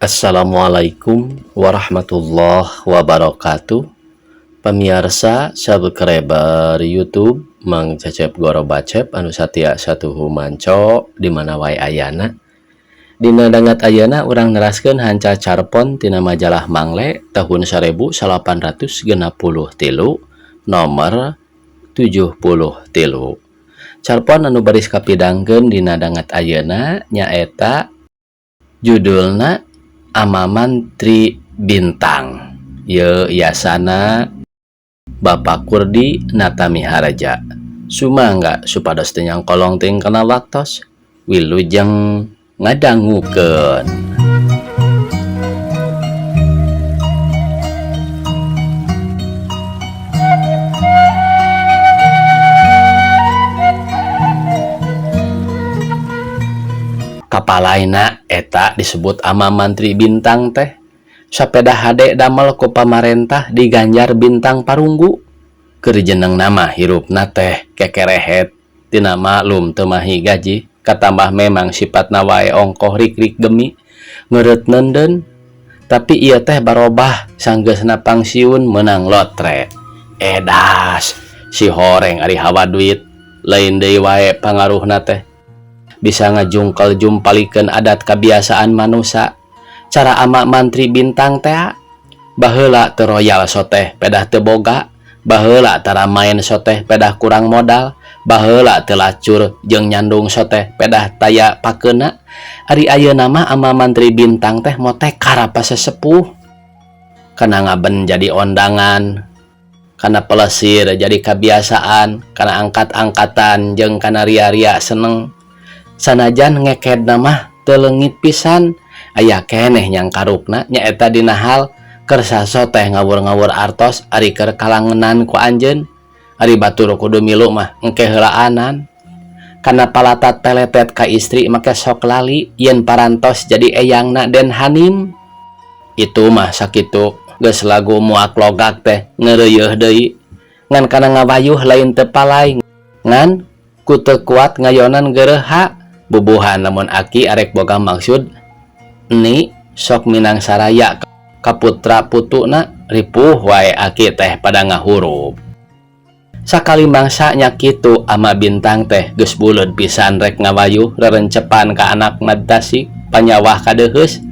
Assalamualaikum warahmatullahi wabarakatuh. Pemirsa subscriber YouTube Mang Cecep Goro Bacep anu satia satuhu manco di mana wae ayana. Dina dangat ayana urang neraskeun hanca carpon tina majalah Mangle tahun 1863 nomor 73. Carpon anu baris kapidangkeun dina dangat ayeuna nyaeta judulna Ama Mantri Bintang. Ye yasana Bapak Kurdi Natamiharja. Sumangga supados teu nyangkolong ting kana waktos wilujeng ngadangukeun. Kapalaina eta disebut ama Mantri Bintang teh sapeda hade damel ku pamarentah diganjar bintang parunggu. Keur jeneng nama hirupna teh kekerehet tina maklum teu mahi gaji katambah memang sifatna wae ongkoh rik-rik gemi ngeureut neundeun. Tapi ieu teh barobah sanggeusna pangsiun meunang lotre. Edas si horeng ari hawa duit lain deui wae pangaruhna teh. Bisa ngajungkel jumpalikeun adat kebiasaan manusia. Cara ama Mantri Bintang teh baheula teu royal soteh pedah teu boga, baheula tara main soteh pedah kurang modal, baheula teu lacur jeung nyandung soteh pedah taya pakeuna. Ari ayeuna mah ama Mantri Bintang teh motekar apa sesepuh. Kana ngaben jadi ondangan, kana pelesir jadi kebiasaan, kana angkat-angkatan jeung kana ria-ria seneng. Sanajan ngekedna mah teu leungit pisan, aya keneh nyangkarukna nyaeta dina hal kersa soteh ngawur-ngawur artos ari keur kalangenan ku anjeun. Ari batur kudu milu mah engke heulaanan. Kana palatat peletet ka istri make sok lali yen parantos jadi eyangna Den Hanim. Itu mah sakitu geus lagu muak logak teh ngeureuyeuh deui. Ngan kana ngawayuh lain teu palai ngan ku teu kuat ngayonan gereuha. Bubuhan lamun aki arek boga maksud ni sok minang saraya ka putra putuna ripuh wae aki teh pada ngahurup. Sakali mangsa nya kitu ama Bintang teh geus buleud pisan rek ngawayuh rerencepan ka anak Madtasik panyawah kadeuheus.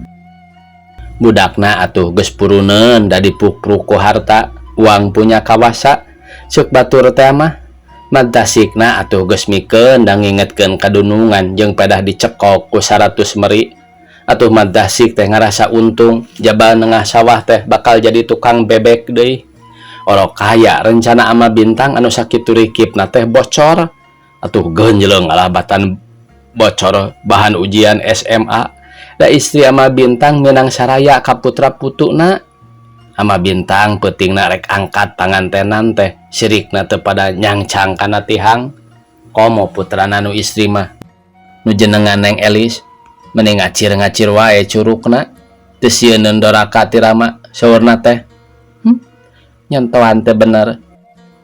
Budakna atuh geus puruneun da dipukruk ku harta uang punya kawasa. Ceuk batur teh mah Madtasikna atuh geus mikeun da ngingetkeun kadunungan jeung pedah dicekok ku 100 meri. Atuh Madtasik teh ngarasa untung jabal nengah sawah teh bakal jadi tukang bebek deui. Orok kaya rencana ama Bintang anu sakitu rikipna teh bocor. Atuh genjleung alah batan bocor bahan ujian SMA. Da istri ama Bintang minang saraya ka putra putuna. Ama Bintang peutingna rek angkat pangantenan teh sirikna teu pada nyangcang kana tihang. Komo putrana nu istri mah nu jenengan Neng Elis mending ngacir-ngacir wae curukna teu sieun doraka ti rama saurna teh. Nyontoan teu bener,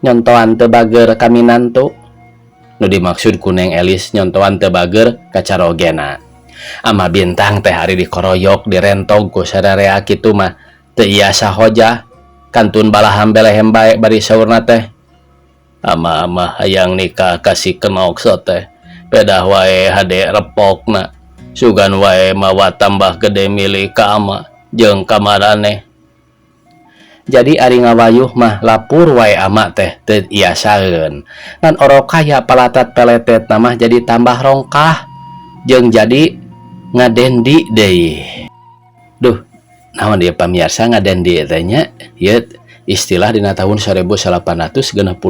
nyontoan teu bager kaminantu. Nu dimaksud ku Neng Elis nyontoan teu bager kacarogena. Ama Bintang teh ari dikoroyok direntog ku sararea kitu mah teu iasa hojah kantun balaham belehem bae bari saurna teh. Ama-ama hayang nikah kasih kenok soteh pedah wae hade repokna sugan wae mawa tambah gede milih ka ama jeung kamaraneh. Jadi ari ngawayuh mah lapur wae ama teh teu iasaeun. Ngan orok kaya palatat peletet mah jadi tambah rongkah jeung jadi ngadendi deui. Duh, naon dia pamiarsa ngadendi teh nya? Ieu istilah dina tahun 1863.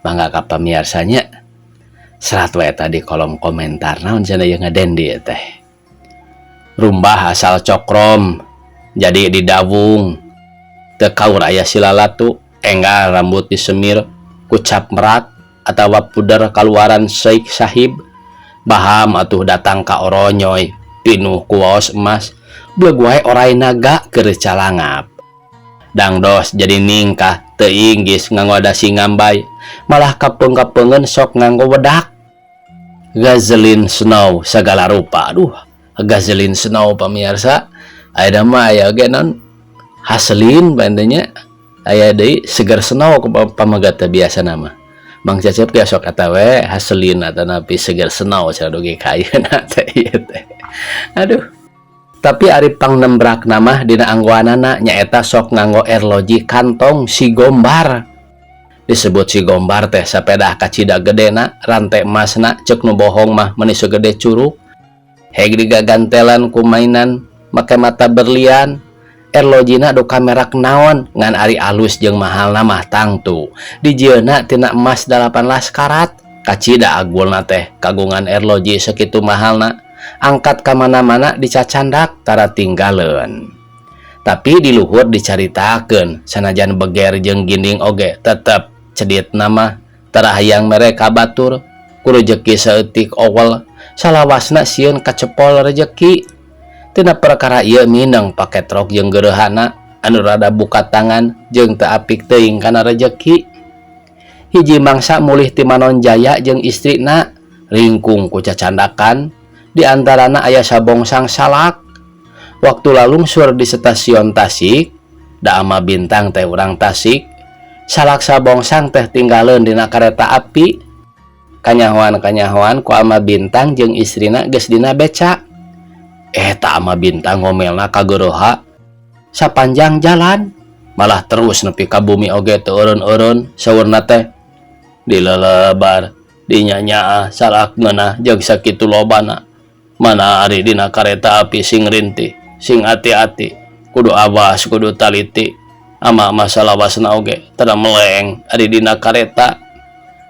Mangga ka pamiarsanya serat wae tadi kolom komentar naon cenah ieu ngadendi teh. Rumbah asal cokrom jadi didawung teu kaur aya silalatu enggal rambut disemir kucap merak atawa puder kaluaran Syekh Sahib. Baham atuh datang ka oronyoy pinuh ku waos emas beleg wae orai naga keur calangap. Dangdos jadi ningkah teu inggis nganggo dasi ngambay malah kapeung-kapeungeun sok nganggo wedak. Gazelin snow segala rupa. Aduh, gazelin snow pamirsa. Ayeuna mah aya oge naon Haselin bandenya aya deui seger snow ku pamegat teh biasana mah. Mang Cecep ge sok eta we Haselin atanapi seger snow cenah dugi ka ayeuna teh ieu teh. Aduh. Tapi ari pangnembrakna mah dina anggoanana nyaeta sok nganggo arloji kantong si Gombar. Disebut si Gombar teh sapedah kacida gedena, rante emasna ceuk nu bohong mah meuni sagede curug. Heg digagantelan ku mainan make mata berlian. Erlojina duka merek naon ngan ari alus jeung mahalna mah tangtu. Dijieunna tina emas 18 karat. Kacida agulna teh kagungan erloji sakitu mahalna. Angkat ka mana-mana dicacandak tara tinggaleun. Tapi di luhur dicaritakeun sanajan beger jeung ginding oge tetep cedit nama tara hayang mere ka batur ku rejeki saeutik owel salawasna sieun kacepol rejeki. Tina perkara ieu mineng paketrok jeung gerehana anu rada buka tangan jeung teu apik teuing kana rejeki. Hiji mangsa mulih ti Manonjaya jeung istrina ringkung ku cacandakan di antarana aya sabongsang salak. Waktu lalungsur di stasiun Tasik, da ama bintang teh urang Tasik, salak sabongsang teh tinggaleun dina kareta api. Kanyahoan-kanyahoan ku ama bintang jeung istrina geus dina beca. Eta ama bintang ngomelna kageroha sapanjang jalan, malah terus nepi ka bumi oge teu eureun-eureun saurna teh dilelebar dinyanyaah salak ngeunah jeung sakitu lobana. Mana ari dina kareta api sing rintih, sing ati-ati, kudu awas, kudu taliti. Ama masalawasna oge tara meleng ari dina kareta.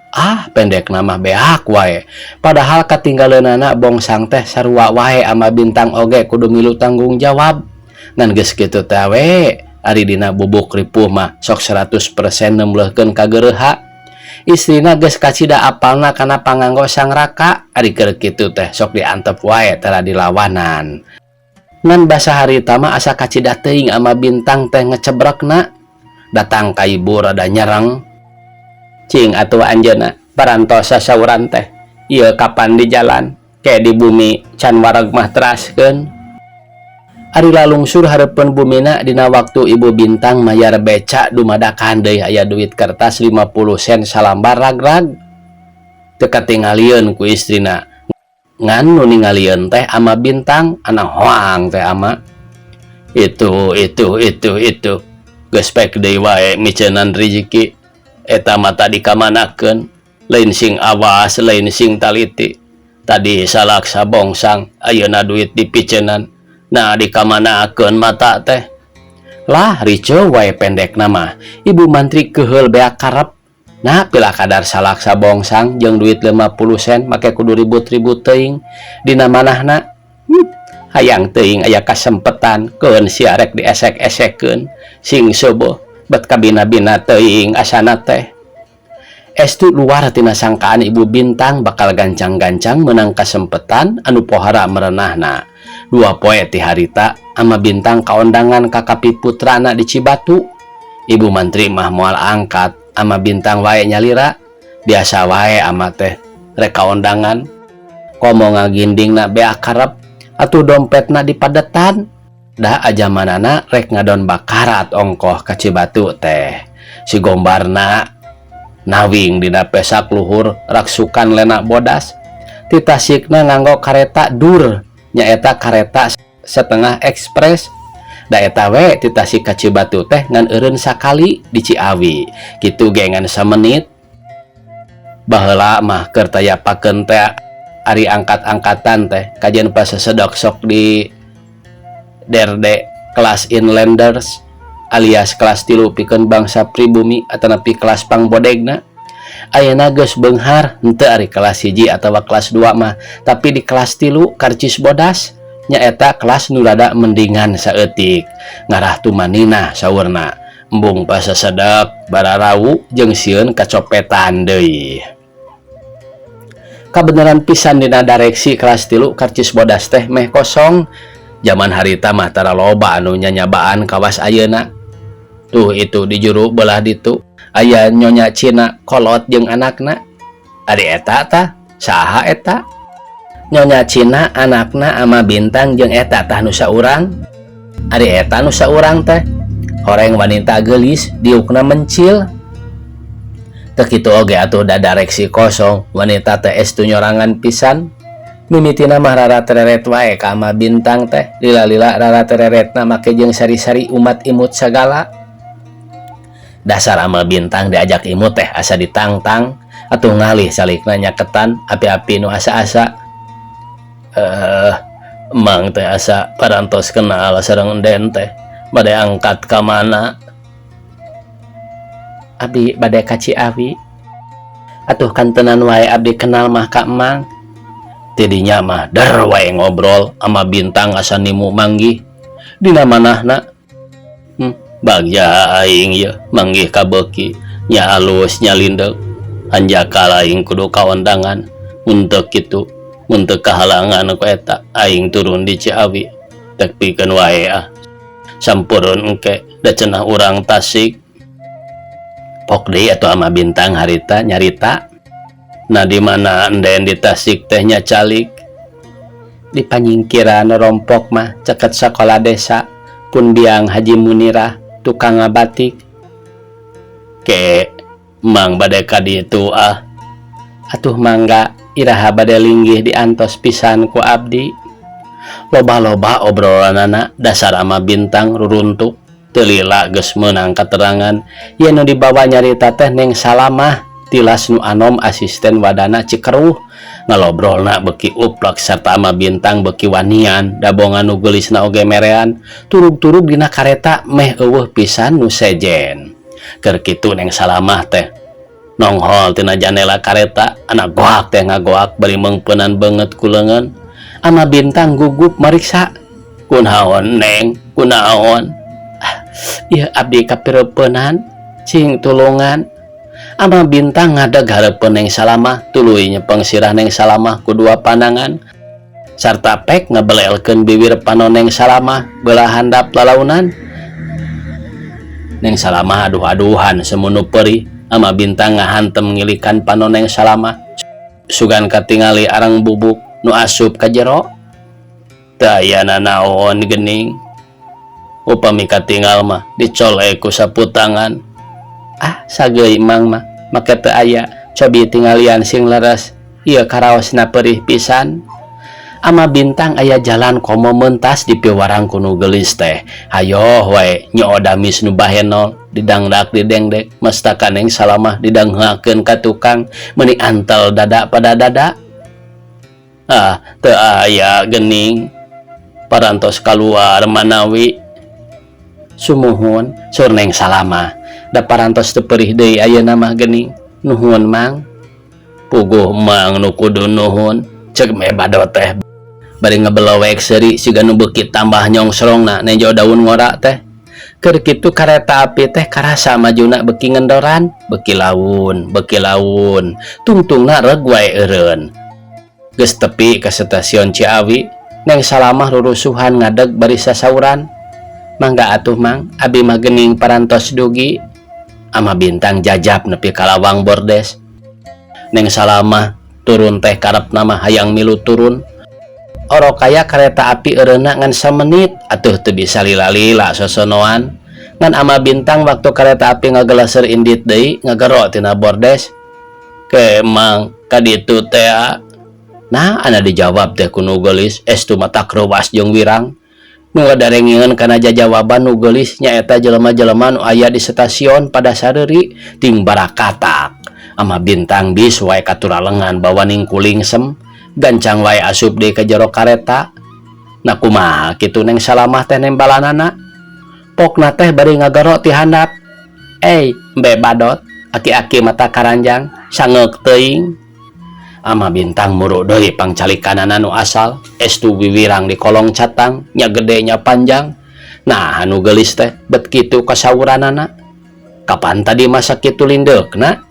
Ah, pendek nama beak wae. Padahal katinggaleunana bongsang teh sarua wae ama bintang oge kudu milu tanggung jawab. Ngan geus kitu teh we, ari dina bubuk ripuh mah sok 100% nemblehkeun kagereha. Istrina geus kacida apalna kana panganggo sang raka, ari keur kitu teh sok diantep wae tara dilawanan. Ngan basa harita mah asa kacida teuing ama bintang teh ngecebrekna. Datang ka ibu rada nyereng. Cing atuh anjeunna parantos sasauran teh. Ieu kapan di jalan, ke di bumi can wareg mah teraskeun. Ari lalungsur hareupeun bumina dina waktu ibu bintang mayar beca dumadakan deui aya duit kertas 50 sen salambar rag-rag. Teu katingalieun ku istrina. Ngan nu ningalieun teh ama bintang ana hoang teh ama. Itu itu itu itu. Geus pek deui wae miceunan riziki. Eta mah tadi kamanakeun, lain sing awas, lain sing taliti. Tadi salak sabongsang, ayeuna duit dipiceunan. Nah dikamanakeun mata teh. Lah ricuh wae pendekna mah. Ibu mantri keheul beak karep. Nah pila kadar salak sabongsang jeung duit 50 sen make kudu ribut-ribut teuing dina manahna. Hayang teuing aya kasempetan keun sia rek diesek-esekeun sing seueuh bet kabina-bina teuing asana teh. Estu luar tina sangkaan ibu bintang bakal gancang-gancang menang kasempetan anu pohara merenahna. Dua poe ti harita ama bintang kaondangan ka kapi putrana di Cibatu. Ibu mantri mah moal angkat ama bintang wae nyalira. Biasa wae ama teh rek kaondangan. Komo ngagindingna beak karep atuh dompetna dipadetan. Da ajamanana rek ngadon bakarat ongkoh ka Cibatu teh. Si Gombarna nawing dina pesak luhur raksukan lena bodas. Ti Tasikna nganggo kareta dur nyaeta kareta setengah ekspres. Da eta we ti Tasik ka Cibatu teh ngan eureun sakali di Ciawi. Kitu ge ngan samenit. Baheula mah keur tayapakeun teh ari angkat-angkatan teh kajian pas sesedok sok di derde kelas inlanders alias kelas 3 pikeun bangsa pribumi atanapi kelas pangbodegna. Ayeuna geus beunghar henteu ari kelas 1 atawa kelas 2 mah, tapi di kelas 3 karcis bodas nyaeta kelas nu rada mendingan saeutik. Ngarah tumanina saurna embung pasasedek bararau jeung sieun kacopetan deui. Kabeneran pisan dina direksi kelas 3 karcis bodas teh meh kosong. Zaman harita mah tara loba anu nyanyabaan kawas ayeuna. Tuh itu di juru belah ditu aya nyonya Cina kolot jeung anakna. Ari eta tah saha eta? Nyonya Cina anakna ama bintang jeung eta tah nu saurang. Ari eta nu saurang teh horeng wanita geulis diukna mencil. Teu kitu oge atuh da dareksi kosong wanita teh estu nyorangan pisan. Mimitina mah rara tereret wae ka Ama Bintang teh lila-lila rara tereretna make jeung sari-sari umat imut sagala. Dasar Ama Bintang diajak imut teh asa ditangtang atuh ngalih salikna nyaketan api-api nu asa-asa. Emang teh asa parantos kenal sareng enden teh bade angkat ka mana? Abdi bade ka Ciawi. Atuh kantenan wae abdi kenal mah ka emang. Tidinya mah der wae ngobrol ama Bintang asa nimu manggih. Dina manahna? Bagja aing yeuh manggih ka beuki nya alus nya lindeuk. Hanjakal aing kudu kaondangan mun teu kitu mun teu kahalangan ku eta aing turun di Ciawi. Tek pikeun wae ah. Sampurun engke da cenah urang Tasik. Pok deui atuh ama Bintang harita nyarita. Nah di mana enden di Tasik teh nya calik? Di panyingkiran rompok mah caket sakola desa pun biang Haji Munirah tukang ngabatik. Ke mang bade ka ditu ah. Atuh mangga iraha bade linggih diantos pisan ku abdi. Loba-loba obrolanana dasar ama Bintang ruruntuk teu lila geus meunang katerangan yen nu dibawa nyarita teh Neng Salamah tilas nu anom asisten wadana Cikeruh. Ngalobrolna beuki uplek sarta ama Bintang beuki wanian dabongan nu geulisna oge merean turug-turug dina kareta meh eueuh pisan nu sejen. Keur kitu Neng Salamah teh nonghol tina janela kareta anak goak teh ngagoak bari meungpeunan beungeut ku leungeun. Ama Bintang gugup mariksa. Kunaon Neng, kunaon? Ah, ieu abdi kapireupeunnan cing tulungan. Ama Bintang ngadeg hareupeun Neng Salamah tuluy nyepeng sirah Neng Salamah ku dua pandangan sarta pek ngebelelkeun bibir panon Neng Salamah beulah handap lalaunan. Neng Salamah aduh-aduhan semunu perih. Ama Bintang ngahantem ngilikan panon Neng Salamah sugan katingali arang bubuk nu asup ka jero. Teu aya nanaon geuning. Upami katingal mah dicolek ku sapu tangan. Ah sageuy mang mah make teu aya cobi tingalian sing leres ieu karaosna perih pisan. Ama Bintang aya jalan komo mentas di piwarang ku nu geulis teh. Hayoh wae nyoo damis nu bahenol didangdak didengdek mastaka Neng Salamah didanghakeun ka tukang meuni antel dada pada dada. Ah teu aya geuning parantos kaluar manawi. Sumuhun sur Neng Salamah da parantos teu perih deui ayeuna mah geuning. Nuhun mang. Puguh mang nu kudu nuhun cek me badot teh bari ngebelewek seuri siga nu beuki tambah nyongsrongna nejo daun ngora teh. Keur kitu kareta api teh karasa majuna beuki ngendoran beuki laun beuki laun tungtungna reug wae eureun. Geus tepi ka stasiun Ciawi Neng Salamah rurusuhan ngadeg bari sasauran. Mangga atuh mang abi mah geuning parantos dugi. Ama Bintang jajap nepi ka lawang bordes. Neng Salamah turun teh karepna mah hayang milu turun. Orok kaya kareta api eureunna ngan samenit atuh teu bisa lila-lila sosonoan. Ngan ama Bintang waktu kareta api ngageleser indit deui ngagero tina bordes. Ke mang ka ditu teh. Nah ana dijawab teh ku nu geulis estu mata kreuwas jeung wirang. Nu ngadarengeun kana jajawaban nu geulis nyaeta jelema-jelema nu aya di stasiun pada sareuri ting barakatak. Ama Bintang bis wae katuralengan bawa ningkuling sem gancang wae asup deui ka jero kareta. Nah kumaha kitu Neng Salamah teh nembalanana? Pokna teh bari ngagero ti handap. Mbe badot aki-aki mata karanjang sangeuk teuing. Ama Bintang muru deui pangcalikanana nu asal estu wiwirang di kolong catang nya gede nya panjang. Nah anu geulis teh bet kitu kasawuranana. Kapan tadi masa kitu lindeukna?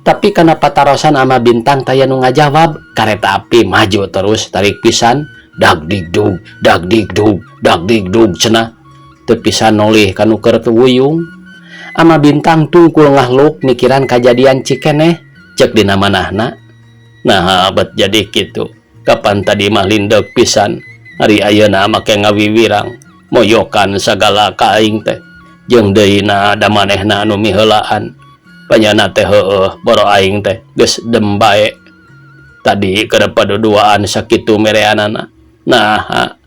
Tapi kana patarosan ama Bintang taya nu ngajawab. Kareta api maju terus tarik pisan dag digdug dag digdug dag digdug cenah. Teu pisan nolih ka nu keur wuyung. Ama Bintang tungkul ngahluk mikiran kajadian Cikeneh cek dina manahna. Nah bet jadi kitu. Kapan tadi mah lindeuk pisan. Ari ayeuna make ngawiwirang. Moyokan sagala ka aing teh jeung deui na da manehna anu miheulaan. Panyana teh heueuh boro aing teh geus dem bae. Tadi keur paduduaan sakitu mereanana. Naha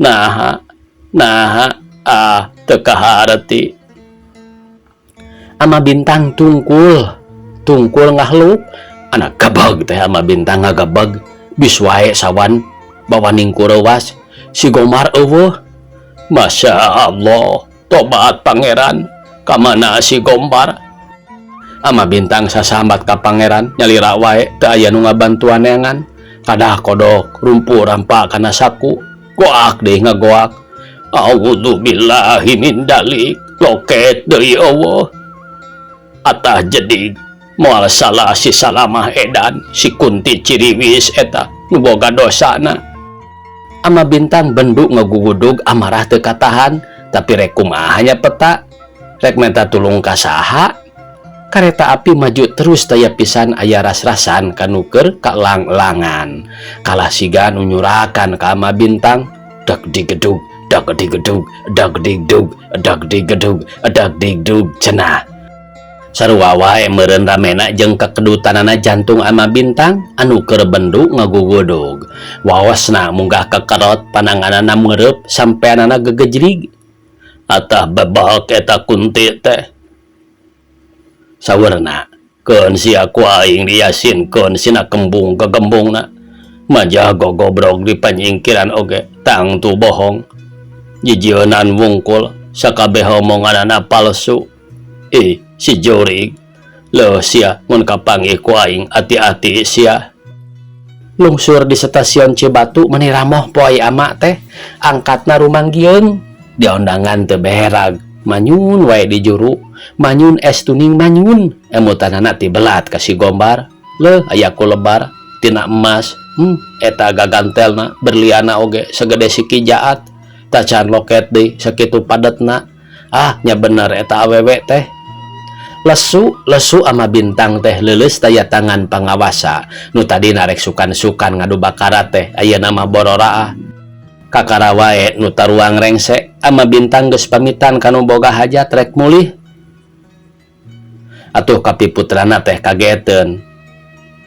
naha naha ah teu kaharti. Ama Bintang tungkul tungkul ngahluk anak gabag teh Ama Bintang ngagabag bis wae sawan bawaning ku reuwas si Gomar euweuh. Masya Allah, tobat Pangeran, kamana si Gombar? Ama Bintang sasambat ka Pangeran nyalira wae teu aya nu ngabantuan neangan kadah kodok rumpu rampa kana saku goak deui ngagoak. A'udzubillahi min dalik, loket deui euweuh. Atah jedig moal salah si Salamah edan si Kunti Ciriwis eta nu boga dosana. Ama Bintang bendu ngagugudug amarah teu katahan, tapi rek kumaha nya peta rek minta tulung ka saha? Kareta api maju terus taya pisan aya ras-rasan kanuker kalang-langan kalah siga nu nyurakan ka Ama Bintang dak digedug dak digedug dak digdug dak digedug dak digdug cenah. Sarua wae meureun ramena jeung kekedutanana jantung Ama Bintang anu keur bendu ngagugudug. Waosna munggah kekerot, pananganana meureub sampeanana gegejrig. Atah bebak eta Kunti teh. Saurna, keun sia ku aing diyasinkeun sina kembung gegembungna. Majah gogobrog di panyingkiran oge tangtu bohong. Jijieunan wungkul sakabeh omonganana palsu. Ih, si jurig. Leuh sia mun kapanggih ku aing ati-ati sia. Lungsur di stasiun Cibatu meni ramoh poe ama teh angkatna rumanggieun diondangan teu berag manyun wae di juru manyun es tuning manyun emutanana tibelat ka si Gombar leuh aya ku lebar tina emas eta gagantelna berliana oge segede siki jaat tacan loket deui sakitu padetna. Ah nya bener eta awewe teh. Lesu lesu Ama Bintang teh leuleus taya tangan pangawasa nu tadi narek sukan-sukan ngadu bakara teh ayeuna mah bororaah kakara wae nu taruang rengse. Ama Bintang geus pamitan kanu boga hajat rek mulih atuh kapiputrana teh kageteun.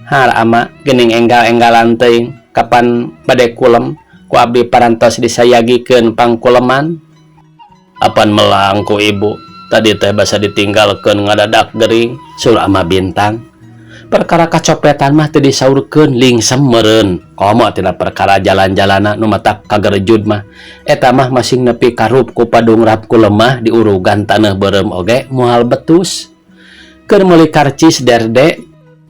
Har ama geuning enggal-enggalan teuing kapan bade kulem ku abdi parantos disayagikeun pangkuleman. Apan melang ku ibu tadi teh basa ditinggalkeun ngadadak gering sur Ama Bintang. Perkara kacopetan mah teu disaurkeun lingsem meureun komo tina perkara jalan-jalana nu matak kagerejud mah eta mah masing nepi karup ku padungrap ku lemah diurugan taneuh beureum oge moal betus. Keur meuli karcis derde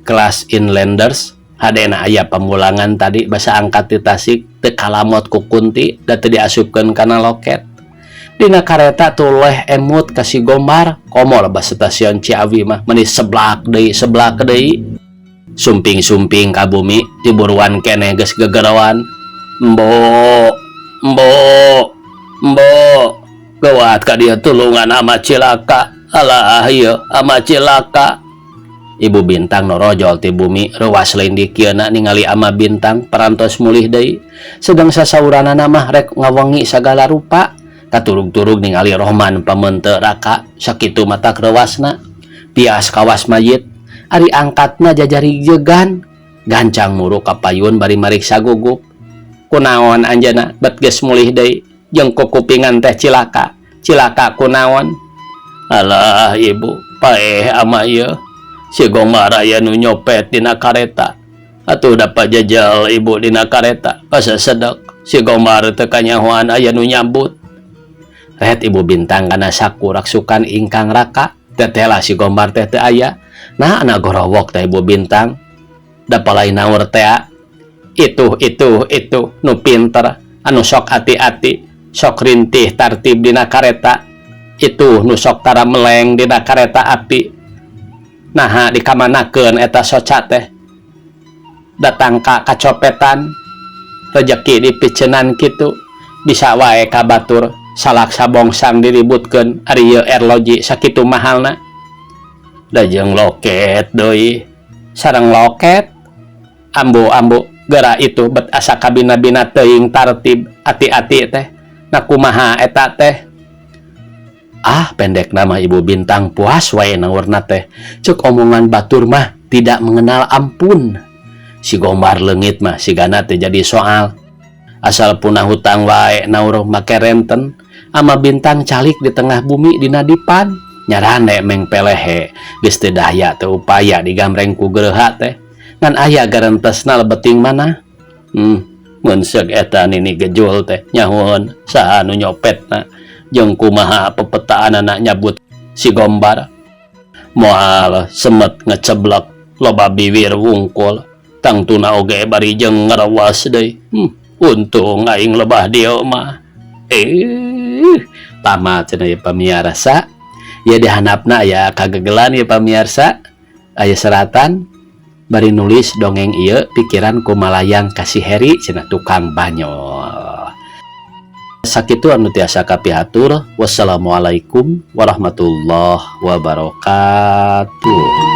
kelas Inlanders hadena aya pamulangan tadi basa angkat di Tasik teu kalamot ku Kunti da teu diasupkeun kana loket. Dina kareta tuleh emut ka si Gombar komo lebah stasiun Ciawi mah meni seblak deui sumping-sumping ka bumi tiburuan keneh geus gegeroan embo embo embo geuwat ka dieu tulungan ama cilaka alah ieu ama cilaka. Ibu Bintang norojol ti bumi reuwas lain dikieuna ningali Ama Bintang parantos mulih deui sedang sasauranana mah rek ngawengi sagala rupa katurug-turug ningali Rohman pamente raka sakitu mata reuwasna pias kawas mayit ari angkatna jajari jegan gancang muru ka payun bari mariksa gugup. Kunaon anjeunna bet geus mulih deui jeung kukupingan teh cilaka cilaka kunaon? Alah ibu paeh ama ieu si Gomar aya nu nyopet dina kareta atuh dapat jajal ibu dina kareta asa sedek si Gomar teu kanyahoan aya nu nyambut. Ret Ibu Bintang kana saku raksukan ingkang raka tetela si Gombar teh teu aya. Nah anak gorowok teh Ibu Bintang dapalai naur teh itu nu pinter anu sok ati-ati sok rintih tartib dina kareta itu nu sok tara meleng dina kareta api. Naha dikamanakeun eta soca teh datang ka kacopetan rejeki dipicenan kitu bisa wae ka batur salak sabongsang diributkeun ari ieu erloji sakitu mahalna da jeung loket deui sareng loket ambu-ambu geura itu bet asa kabina-bina teuing tartib ati-ati teh Nah, kumaha eta teh? Ah, pendekna mah Ibu Bintang puas wae naurna teh. Cek omongan batur mah tidak mengenal ampun. Si Gombar leungit mah sigana teh jadi soal. Asal punah hutang wae naur make renten. Ama Bintang calik di tengah bumi dina dipan. Nyarande meng pelehe. Geus teu daya teu upaya digamreng ku gereuha teh. Ngan aya garentesna lebeting mana? Mun seuk eta nini gejul teh nyahoeun saha nu nyopetna jeung kumaha pepetaanana nyabut si Gombar. Moal semet ngeceblek loba biwir wungkul, tangtuna oge bari jeung ngarewas deui. Untung aing lebah dieu mah. Tamat cenah ya, pamiarsa. Ya, di handapna aya kagegelan ya, pamiarsa. Aya seratan bari nulis dongeng ieu pikiran ku malayang kasih Heri cenah, tukang banyol. Sakitu anu tiasa kapihatur. Wassalamualaikum warahmatullahi wabarakatuh.